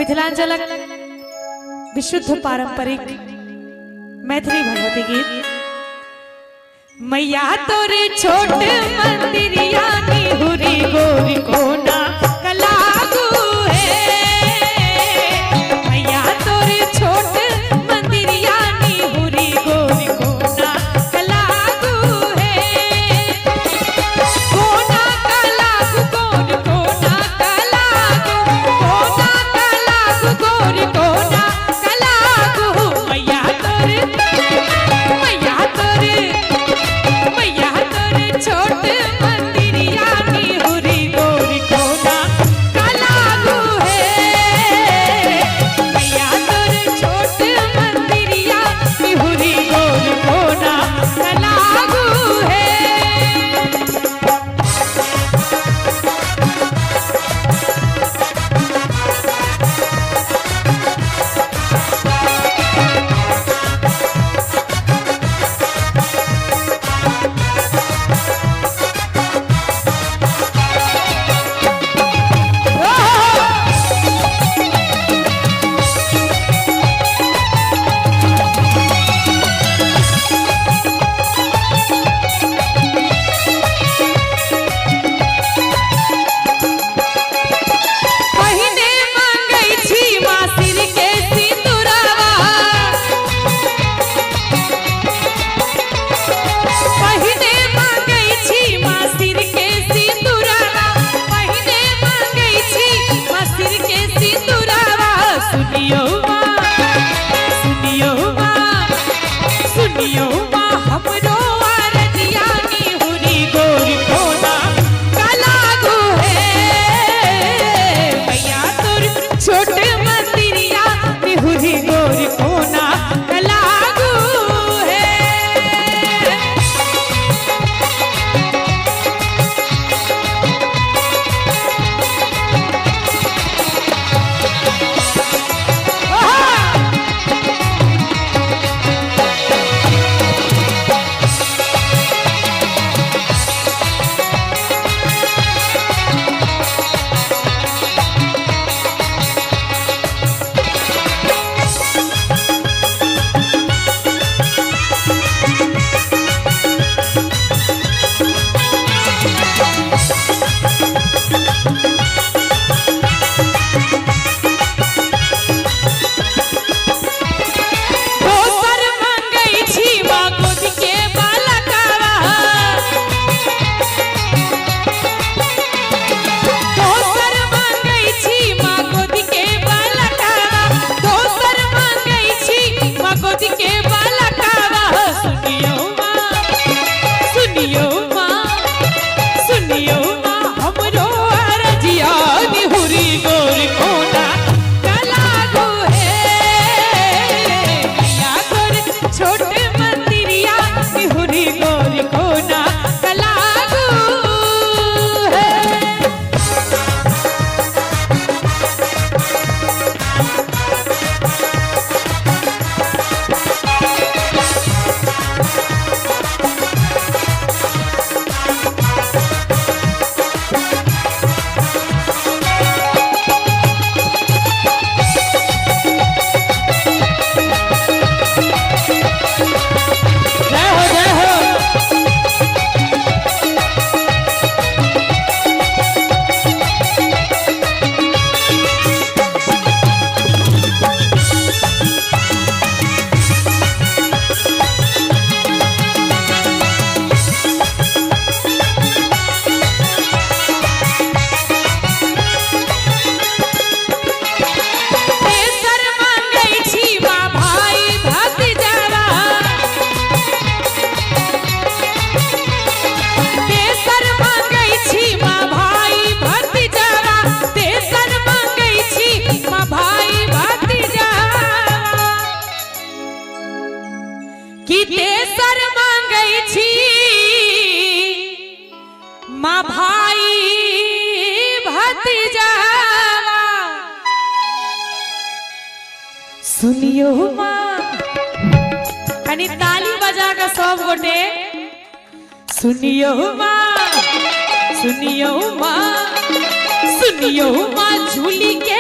मिथिलांचलक विशुद्ध पारंपरिक मैथिली भगवती गीत। मैया तोरे छोट मंदिरिया निहुरी गोरी कोना कलागू है। मैया तोरे छोट मंदिरिया निहुरी गोरी कोना कलागू है। कोना कलागू गोरी कोना कलागू, कोना कलागू गोरी कोना कलागू। मैया तोरे, मैया तोरे, मैया तोरे छोट मंदिरिया निहुरी गोरी कोना कलागू है। मैया तोरे छोट मंदिरिया निहुरी गोरी कोना कलागू है। पहिने मांगै छी मासिर के सिंदूरवा, पहिने मांगै छी मासिर के सिंदूरवा, पहिने मांगै छी मासिर के सिंदूरवा। सुनियो माँ, सुनियो माँ, सुनियो माँ हमरो अरजिया निहुरी गोरी कोना कलागू है। मैया तोर छोट मंदिरिया निहुरी गोरी कोना कलागू है। दोसर मांगै छी माँ गोद के बालकवा, दोसर मांगै छी माँ गोद के बालकवा, दोसर मांगै छी माँ गोद के बालकवा। सुनियो माँ, सुनियो माँ, सुनियो माँ हमरो अरजिया निहुरी गोरी कोना कलागू है। मैया तोर छोट मंदिरिया निहुरी गोरी कोना कलागू है। जय हो, जय हो। तेसर मांगै छी माँ भाई भतीजावा, तेसर मांगै छी माँ भाई भतीजावा, तेसर मांगै छी माँ भाई भतीजावा। कि तेसर मांगै छी माँ भाई भतीजावा। सुनियो माँ, कनी ताली बजा के सब गोटे सुनियो माँ, सुनियो माँ, सुनियो माँ झूली के